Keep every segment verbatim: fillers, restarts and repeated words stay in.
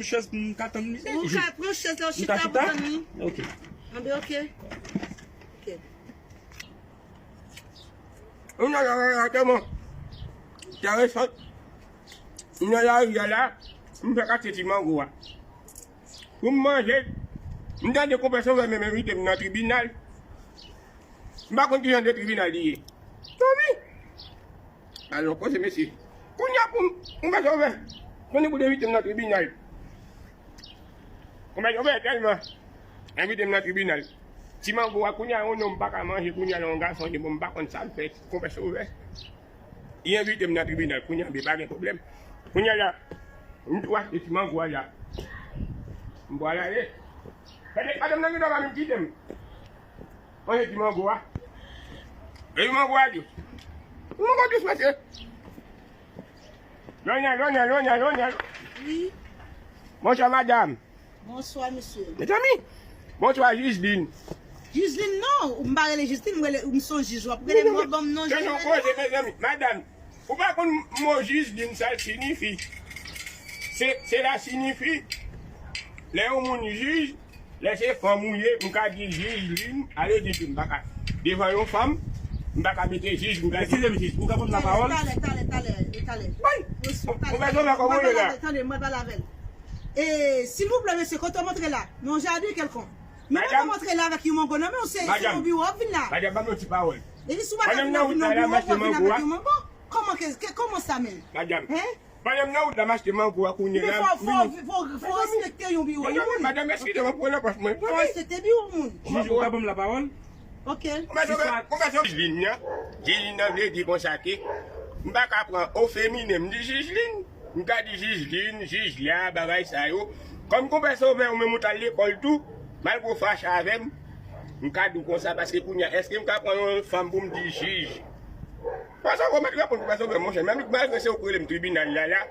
Chèz pou m ka tann li. Ou ka pran chèz la, ou chita pou tann li. Ok. Anben, ok. Ok. Ou nan la, la, la, tèlman. Tèlman sòt. M nan lari a la, m fè katye ti mango a. Pou m manje, m tande konpè Sovè menm envite m nan tribinal. M pa konn ki jan de tribinal li ye. Tande? Alò, koze mesye. Kounye a pou m, pou m fè sa ouvè. Konnen pou devite m nan tribinal. Konpè Sovè tèlman envite m nan tribinal. Ti mango a kounye a, yon nonm pa ka manje kounye a, lè yon gason di bon, m pa konn sa m fè, konpè Sovè. Li envite m nan tribinal, kounye a, men pa gen pwoblèm. Kounye a la, m tou achte ti mango a la. M pral ale. Gade, madanm nan gen dwa pa menm kite m. Manje ti mango a. E mango a dous. Mango dous, mesye. Lonya, Lonya, Lonya, Lonya. Wi. Bonswa, madanm. Bonswa, mesye. Mezanmi. Bonswa, Jijlin. Jijlin, non. Ou m pa rele Jijlin, m rele, ou m son jij, w ap rele m, w ap ban m non jij. Se yon koze, mezanmi. Madanm, ou pa konn mo Jijlin, sa l siyifi. Se, se la siyifi, lè yon moun jij, lè se fanm ou ye, m ka di Jijlin, ale di tou, m pa ka. Devan yon fanm, m pa ka mete jij, m ka di. Eskize m, jij, ou ka ban m lapawòl? Talè, talè, talè, talè. Wi. Ou bezwen wè kòman ou ye la? Tande, mwen pale avè l. E, silvouplè, mesye, kote w montre la? Nan yon jaden kèlkonk. Men mwen pa montre la avèk yon mango nan men w, se, se yon biwo w ap vin la. Madanm, ban m yon ti pawòl. Epi si w pa ka vin nan yon biwo, w ap vin avèk yon mango. Kòman ke, ke, kòman sa menm? Madanm. Hein? Pandan m nan wout la, m achte mango a kounye a la. Men fò, fò, fò, fò respekte yon biwo moun. Madanm, eskize m, pran nan pòch mwen. Fò respekte biwo moun. Jij, ou ka ban m lapawòl? Ok. Kòman sa, kòman sa, Jijlin nan? Jijlin nan vle di konsa ke m pa ka pran o feminen, m di Jijlin. M ka di Jijlin, jij la, bagay sa yo. Kòm konpè Sovè, ou menm ou t al lekòl tou, malgre w fache avè m, m ka di w konsa, paske kounye a, èske m ka pran yon fanm pou m di jij? Paske ou mèt reponn konpè Sovè, monchè, menm malgre se ou k rele m tribinal la, la,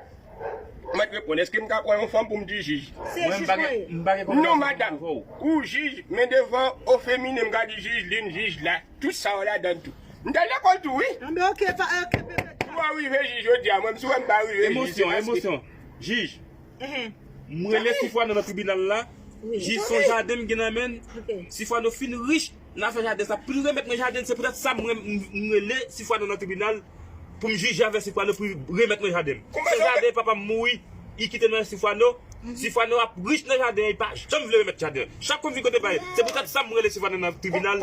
ou mèt reponn, èske m ka pran yon fanm pou m di jij? Se jij mwen ye. Non, madanm, ou jij, men devan o feminen, m ka di Jijlin, jij la, tout sa yo ladan tou. M t al lekòl tou, wi. Anben, ok, pa, ok, bebe. Pou mwen rive jij jodi a, mwen, m si w wè m pa rive jij, se paske. Emosyon, emosyon. Jij. M rele Sifwano nan tribinal la. Jij, se yon jaden m gen nan men l. Sifwano fin rich, n a fè jaden sa pou l remèt mwen jaden, se poutèt sa m, m, m rele Sifwano nan tribinal pou m jije avèk Sifwano pou l remèt mwen jaden m. Se jaden papa m mouri, li kite nan Sifwano. Sifwano ap rich nan jaden an, li pa janm vle remèt jaden an. Chak kou m vin kote pa l, se poutèt sa m rele Sifwano nan tribinal.